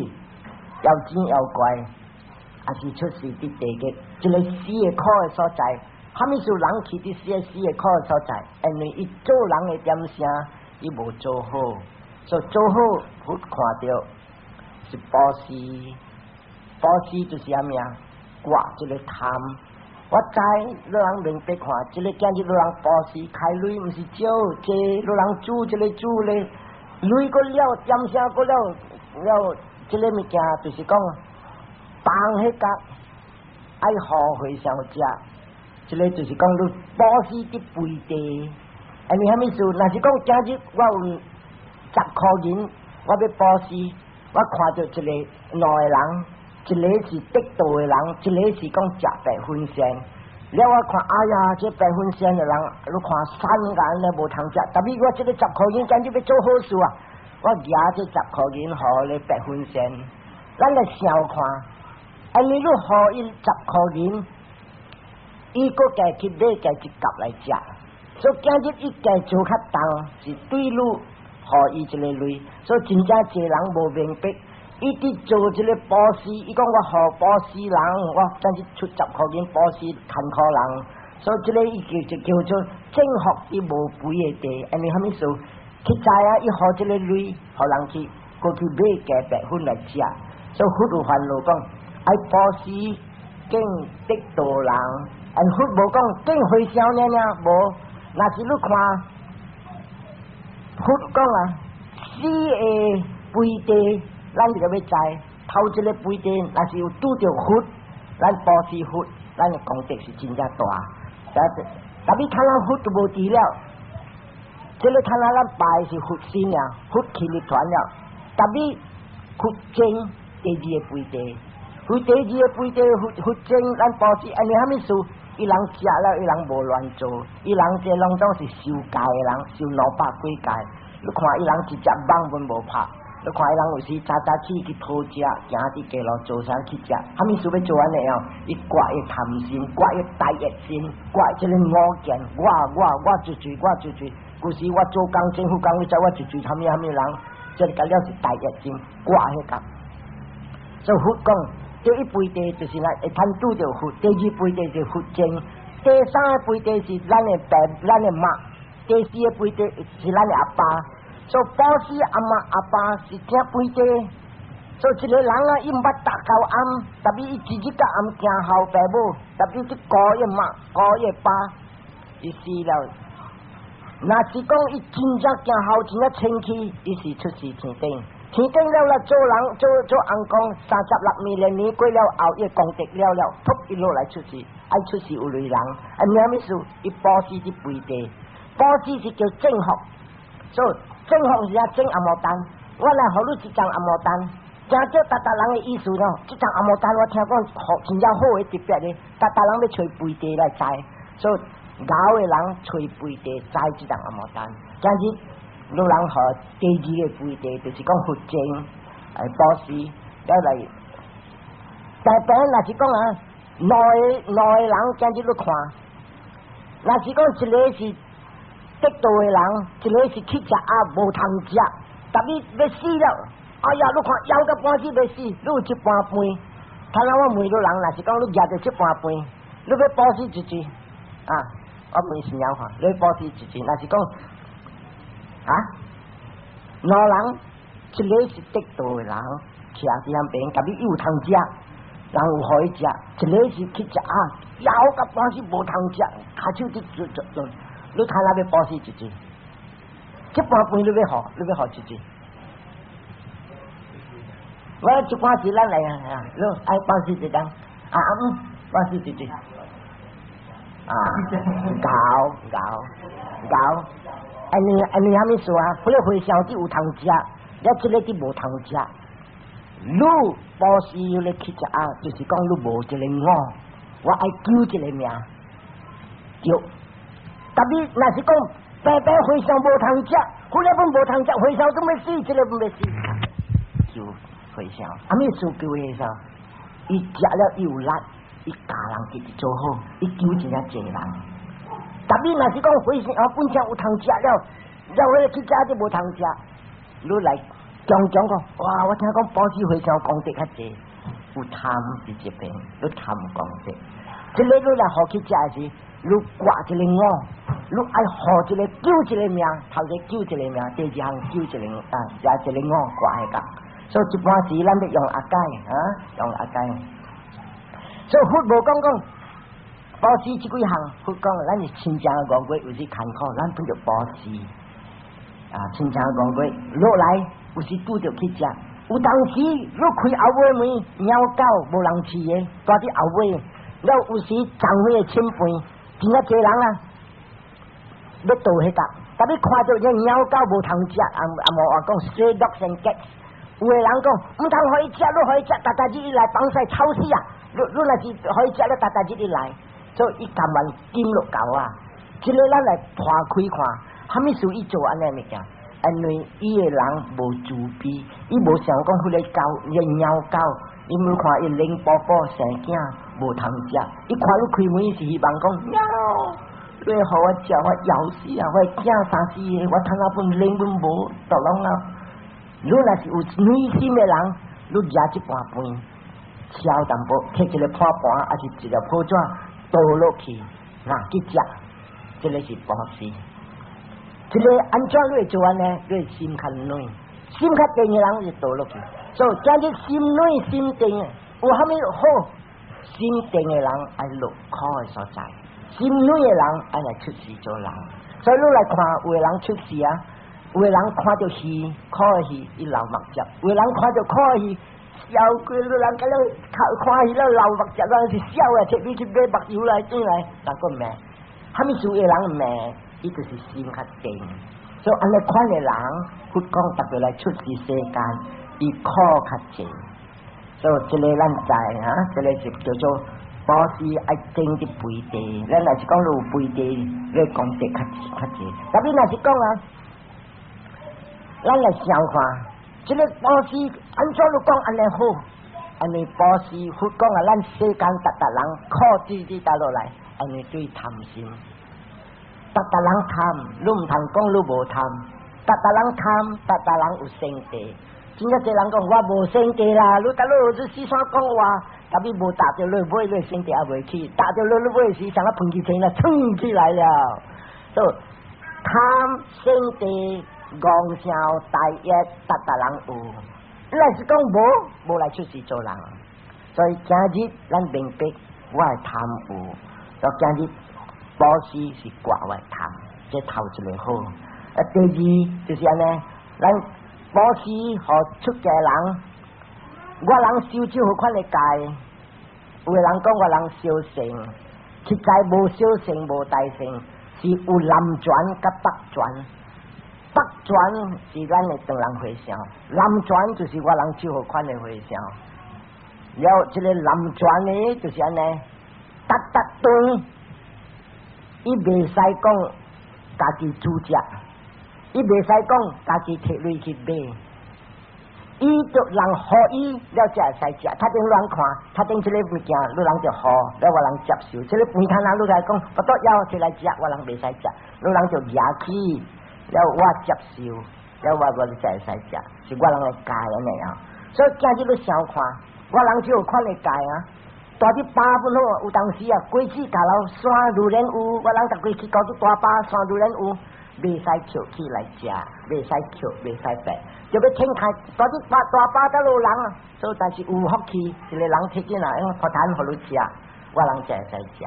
妖精妖怪，抑是出世佇地獄，這个死的苦的所在。啥物事人去佇死死的苦的所在？因為伊做人的點聲，伊無做好，所以做好佛看著是布施，布施就是啥物啊？割這个貪。我知你人明白看，這个今日你人布施開鐳，毋是少，濟你人煮這个煮咧，鐳閣了，點聲閣了了，這个物件就是講放彼角愛予和尚食，這个就是講你布施佇背地，因為啥物事？若是講今日我有十箍銀，我欲布施，我看著一个兩个人。一个是得道的人，一个是講食白粉線。了我看，哎呀，這白粉線的人，你看三眼咧無通食。特別我這个十箍銀，今日欲做好事啊！我舉這十箍銀予咧白粉線，咱來想看，因為你予伊十箍銀，伊閣家去買家一夾來食。所以今日伊家做較重，是對你予伊這个鐳。所以真正濟人無明白。伊佇做這个布施，伊講我予布施人，我真是出十箍銀布施艱苦人，所以這个伊叫就叫做正福佇無肥的地，因為啥物事？去知啊，伊予這个鐳，予人去過去買雞白粉來食，所以佛有煩惱講，愛布施敬得道人，但佛無講敬和尚爾爾無，若是你看佛講啊，四个肥地。咱就欲知，頭一个肥地，若是有拄著佛，咱布施佛，咱的功德是真正大。但特別看咱佛就無佇了，這个看咱咱拜是佛身啊，佛去入團了。特別佛證第二个肥地，佛第二個肥地佛佛證，咱布施，因為啥物事？伊人食了，伊人無亂做，伊人這攏總是受戒的人，受兩百幾戒。你看伊人一隻網攏無拍。你看伊人有時早早起去討食，行佇街路做啥去食，啥物事欲做按呢哦？伊割伊貪心，割伊大欲心，割這个我見，我我我最濟，我最濟。舊時我做工政府工，你知我最濟啥物啥物人，這个了是大欲心，割彼個。所以佛講，第一肥地就是咱會通拄著佛，第二肥地是佛證，第三个肥地是咱的爸、咱的媽，第四个肥地是咱的阿爸。所以布施阿媽阿爸是正肥地，所以一个人啊，伊毋捌逐到暗，特別伊一日到暗行孝爸母，特別去顧伊媽、顧伊爸，伊死了。若是講伊真正行孝，真正清氣，伊是出世天頂，天頂了啦，做人做做尪公，36萬年過了後，伊功德了了，噗伊落來出世，愛出世有鐳人，啊，啥物事？伊布施佇肥地，布施是叫正福，所以。種福是啊，種紅毛丹，我來予你一叢紅毛丹，誠少逐逐人的意思咯。這叢紅毛丹我聽講好真正好的特別的，逐逐人欲揣肥地來栽，所以𠢕的人揣肥地栽這叢紅毛丹。今日你人予第二个肥地，就是講佛種來布施，了來。但別若是講啊，兩个兩个人今日你看，若是講一个是得道的人，一个是去食鴨無通食，但你欲死了，哎呀，你看枵到半死欲死，你有一盤飯，頭先我問你人，若是講你舉著這盤飯，你欲布施一支，啊，我問是鳥看，你欲布施一支，若是講啊，兩人一个是得道的人，徛佇遐邊，共你有通食。人有予伊食，一个是去食鴨，枵到半死無通食，跤手佇做做做，你睇下欲布施一支，這盤飯你欲予，你欲予一支。我一半是咱來啊，你愛布施一張，啊嗯，布施一支，啊，𠢕𠢕𠢕，按呢按呢啥物事啊？彼个和尚佇有通食，了這个佇無通食。你布施你去食鴨，就是講你無這个我，我愛救這个命。對，特別若是講白白和尚無通食，彼个本無通食，和尚都欲死，這个本欲死。救和尚，啥物事救和尚？伊食了伊有力，伊教人直直做好，伊救真正濟人。特別若是講和尚啊，本身有通食了，了彼个去食就無通食，你來。講講講，哇！我聽講布施和尚功德較濟，有貪佇這邊，你貪功德。這个你來予去食時，你掛一个我，你愛予一个救一个命，頭一個救一個命，第二項救一个啊，也一个我掛喺個。所以一般時咱欲用阿解啊，用阿解。所以佛無講講布施這幾項，佛講咱是親情戇過，有時艱苦，咱分做布施啊，親情戇過落來。有時拄著去食，有當時你開後尾門，貓狗無人飼的，蹛佇後尾。了有時長輩的親輩，真正濟人啊，欲倒彼個，但你看著這貓狗無通食，啊啊無話講 stray dogs and cats。有的人講毋通予伊食，你予伊食，逐逐日伊來放屎臭死啊！你你若是予伊食，你逐逐日伊來，所以伊甘願金落狗啊。這个咱來破開看，啥物事伊做按呢物件？因為伊个人無慈悲，伊無想講彼个狗，伊貓狗，伊無看伊冷寶寶生囝無通食，伊看你開門是希望講喵，你予我食，我枵死啊！我的囝三四个，我通啊本冷本無，都攏啊。你若是有軟心的人，你舉這盤飯，燒淡薄，摕一个破盤，抑是一个破紙倒落去，若去食，這个是布施。這个按怎你會做按呢？你心較軟，心較定的人就倒落去。所以今日心軟心定，有啥物好？心定的人愛落苦的所在，心軟的人愛來出世做人。所以你來看，有的人出世啊，有的人看著魚，苦的魚，伊流目汁；有的人看著苦的魚，笑鬼，你人甲了看看魚了流目汁，咱是笑的，摕你去買目油來轉來，人閣罵。啥物事的人罵？伊就是心較定，所以按呢款的人，佛講特別來出世世間，伊苦較濟。所以這个咱知啊，這个是叫做布施愛種佇肥地。咱若是講你有肥地，你功德較較濟。特別若是講啊，咱來想看，這个布施按怎你講按呢好？因為布施佛講啊，咱世間逐逐人苦滴滴打落來，因為對貪心。逐逐人貪，你毋通講你無貪。逐逐人貪，逐逐人有生地。真正濟人講我無生地啦，你甲你你四山講話，特別無踏著你尾，你生地猶未起，踏著你你尾時，像個噴氣槍啦，衝起來了。所以貪生地戇想大業，逐逐人有。你若是講無，無來出世做人。所以今日咱明白我的貪有，到今日布施是割我的貪，這頭一个好。啊，第二就是按呢，咱布施予出家人，我人修這款的戒，有的人講我人小乘，實在無小乘無大乘，是有南傳佮北傳。北北傳是咱的唐人和尚，南傳就是我人手予款的和尚。了，這个南傳呢，就是按呢，逐逐頓，伊袂使講家己煮食，伊袂使講家己提鐳去買，伊就人予伊了才會使食。頭頂亂看，頭頂這个物件，你人就予，了我人接受。這个飯攤啊，你來講，不得要提來食，我人袂使食，你人就舉起，了我接受，了我才會使食，是我人來教按呢啊。所以今日你想看，我人就有款的戒啊，蹛佇飽本好，有當時啊，果子咬樓山榴蓮有，我人逐過去搞做大巴山榴蓮有，袂使抾起來食，袂使抾，袂使白，就欲天開，蹛佇大大巴得落人啊，所以但是有福氣，一个人提進來，用佛壇予你食，我人才會使食。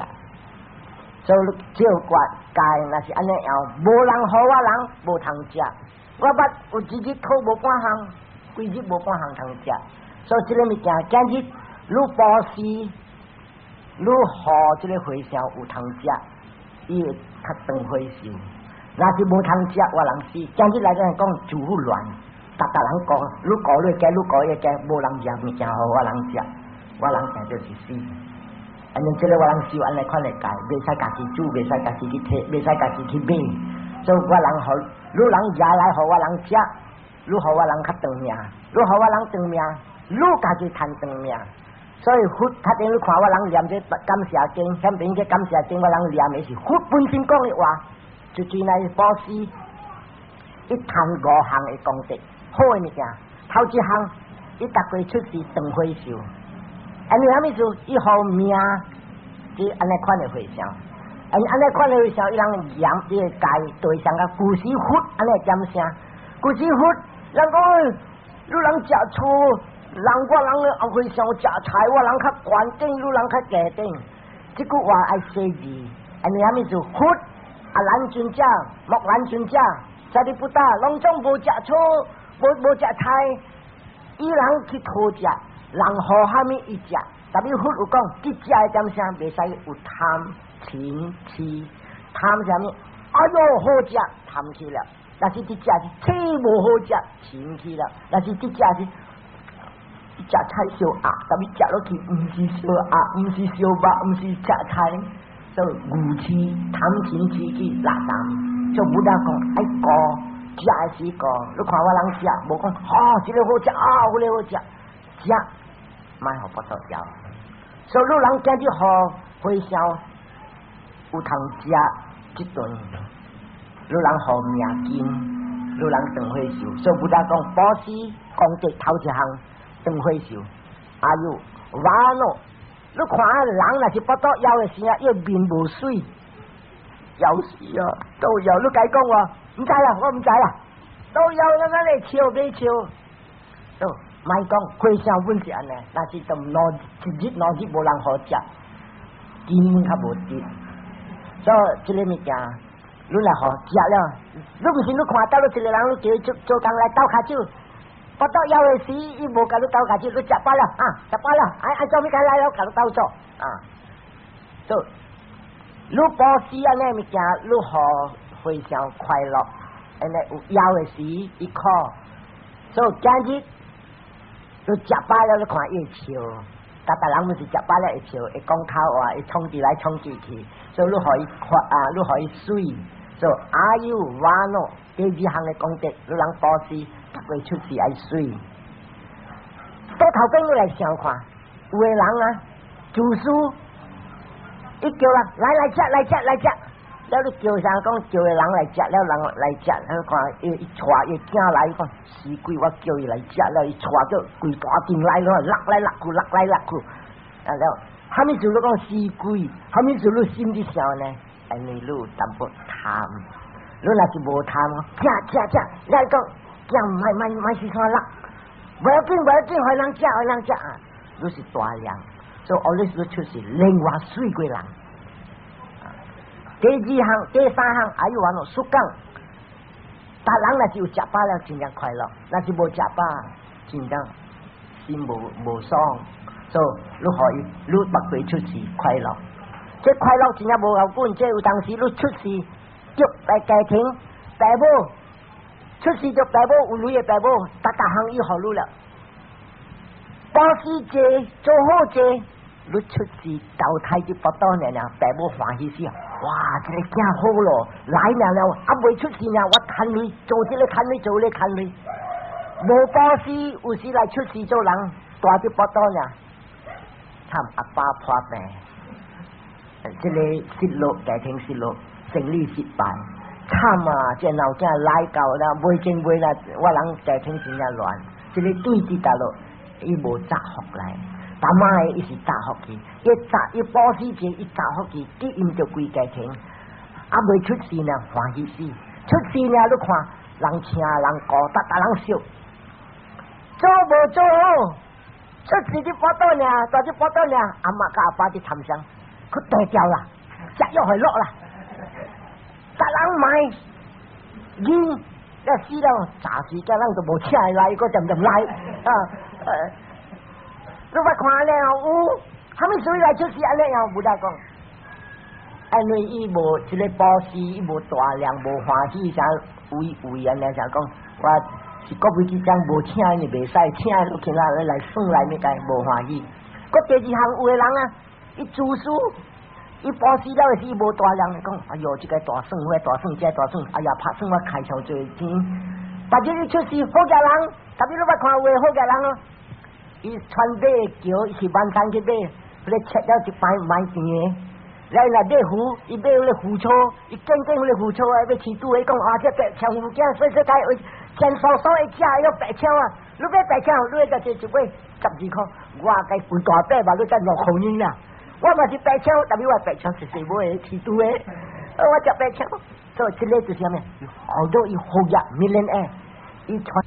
所以照覺戒，若是按呢樣，無人予我人無通食，我捌有一日討無半項，規日無半項通食。所以這个物件，今日你布施，你予這个和尚有通食，伊會較長歲壽。若是無通食，我人死。今日來講講煮亂，逐逐人講，你顧你家，你顧伊家，無人食物件予我人食，我人定就是死。按呢這个我人修按呢款的戒，袂使家己煮，袂使家己去提，袂使家己去買。所以我人予，你人食來予我人食，你予我人較長命，你予我人長命。你家己趁長命，所以佛頭頂你看我人念這感謝經，前邊這感謝經我人念的是佛本身講的話，就算來布施，伊趁五項的功德，好的物件，頭一項，伊逐過出世長歲壽，按呢啥物事？伊予命，是按呢款的和尚，按按呢款的和尚，伊人念伊個戒對上個古時佛按呢點聲，古時佛，人講你人食醋。人我人的和尚食菜，我人較懸頂，你人較低等。這句話愛細膩，按呢啥物事？佛阿難尊者、目連尊者、舍利弗達，攏總無食醋，無食菜，伊人去討食，人予啥物伊食。特別佛有講，去食的點聲袂使有貪、嗔、痴，貪啥物？哎喲，好食，貪去了。若是佇食是這無好食，嗔去了。若是佇食是食菜燒鴨，特別食落去毋是燒鴨，毋是燒肉，毋是食菜，所以愚痴貪嗔痴去垃圾。所以佛陀講愛顧食的時顧，你看我人食，無講吼，這个好食啊，彼个好食，食莫予腹肚枵。所以你人今日予和尚有通食這頓，你人予命金，你人長歲壽。所以佛陀講布施功德頭一項。長歲壽，阿有完咯！你看人若是腹肚枵的時啊，伊面無水，枵死啊！都枵，你該講我毋知啦，我毋知啦，都枵咱咱咧笑欲笑？都莫講和尚本是按呢，若是都兩一日兩日無人予食，金較無得。所以這个物件，你來予食了，你毋是你看到你一个人，你叫伊做做工來鬥跤手。腹肚枵的時，伊無共你鬥跤手，你食飽了啊，食飽了，愛愛做物件來了，共你鬥做啊。所以你布施按呢物件，你予和尚快樂，按呢有枵的時，伊苦。所以今日你食飽了，你看伊會笑，逐逐人毋是食飽了會笑，會講口話，會創治來創治去，所以你予伊快啊，你予伊媠。所以阿有瓦諾第二項的功德，你人布施。逐過出世愛媠，倒頭邊你來想看，有的人啊，自私，伊叫人來來食來食來食，了你叫啥講叫个人來食，了人來食，你看伊伊帶伊囝來，伊講死鬼，我叫伊來食，了伊帶叫規大陣來咯，落來落去，落來落去，啊了，啥物事你講死鬼，啥物事你心裡想呢？因為你有淡薄貪，你若是無貪，食食食，你講。講莫莫莫是啥啦，無要緊無要緊，予人食予人食啊！你是大量，所以奧利斯出是另外媠過人。第二項、第三項，還有完咯，สุ講，逐人若是有食飽了，真正快樂；若是無食飽，真正心無無爽。所以你予伊，你目過出世快樂。這快樂真正無夠緊，這有當時你出世，著來家庭，爸母。出世著爸母有鐳的爸母，逐逐項伊予你了。布施濟做好濟，你出世投胎就腹肚爾爾，爸母歡喜死啊！哇，這個囝好咯，來了了，啊未出世呢，我趁鐳做這個趁鐳做那個趁鐳，無布施有時來出世做人，大佇腹肚爾，慘阿爸破病，這個失落家庭失落，生理失敗，慘啊！這老囝來到了，袂精袂啦，我人家庭真正亂，這個對佇大陸。伊無紮福來，爸媽的伊是紮福去，伊紮伊布施者，伊紮福去，得因就規家庭，啊未出世呢歡喜死，出世呢你看人請人顧，逐逐人笑，做無做好，出世佇腹肚爾，大佇腹肚爾，阿媽佮阿爸佇參詳，去斷掉啦，食藥會落啦，逐人買，囡一死了，暫時叫人都無請伊來，閣漸漸來啊。你捌看了有，啥物事來出世按呢樣無得講，因為伊無這個布施，伊無大量，無歡喜，啥為為按呢啥講，我是國飛機長無請伊袂使，請伊落去啦來算來物件無歡喜。閣第二項有的人啊，伊自私，伊布施了的時無大量，講哎喲，這個大算，那個大算，這個大算，哎呀，拍算我開傷濟錢。別日伊出世好額人，特別你捌看有的好額人哦。伊穿馬橋，伊是晚餐去買，彼個切了一擺買甜的。來若買魚，伊買彼個魚草，伊見見彼個魚草啊，欲飼豬的，講啊，這白槍魚囝細細塊，煎酥酥的食，要白槍啊！你買白槍，你會才一買12箍，我該規大塊吧，你才6箍銀啦。我嘛是白槍，特別我白槍是細買的飼豬的，我食白槍。所以這個就是啥物？好多伊好額 millionaire，伊傳。